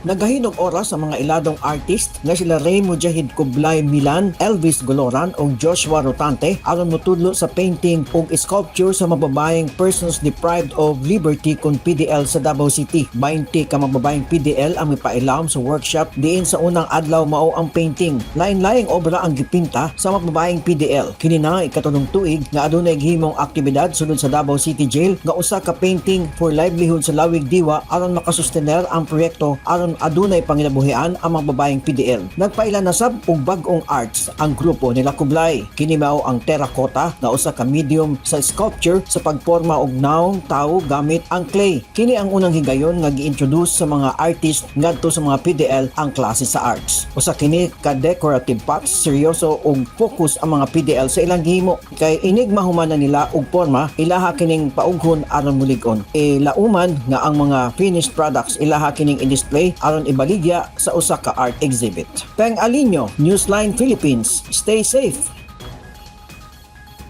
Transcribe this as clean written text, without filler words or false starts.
Naghahinog oras sa mga iladong artist nga sila Ray Mujahid Kublay Milan, Elvis Goloran ug Joshua Rotante aron motudlo sa painting ug sculpture sa mababayeng persons deprived of liberty kon PDL sa Davao City. 20 ka mababayeng PDL ang mipailawom sa workshop diin sa unang adlaw mao ang painting. Lain-laing obra ang gipinta sa mababayeng PDL. Kini na ikatulong tuig nga adunay gihimong aktibidad sulod sa Davao City Jail nga usa ka painting for livelihood sa lawig diwa aron makasustener ang proyekto aron adunay panginabuhian ang mga babaeng PDL. Nagpaila na sab og bag-ong arts ang grupo nila Kublay. Kini mao ang terracotta nga usa ka medium sa sculpture sa pagporma og nawong tawo gamit ang clay. Kini ang unang higayon nga gi-introduce sa mga artist ngadto sa mga PDL ang klase sa arts. Usa kini ka decorative pots, seryoso og focus ang mga PDL sa ilang gihimo kay inig mahuman na nila og porma, ilaha kining paughon aron mulig-on. E lauman nga ang mga finished products, ilaha kining i-display aron ibaligya sa usa ka art exhibit. Peng Alinio, Newsline Philippines. Stay safe.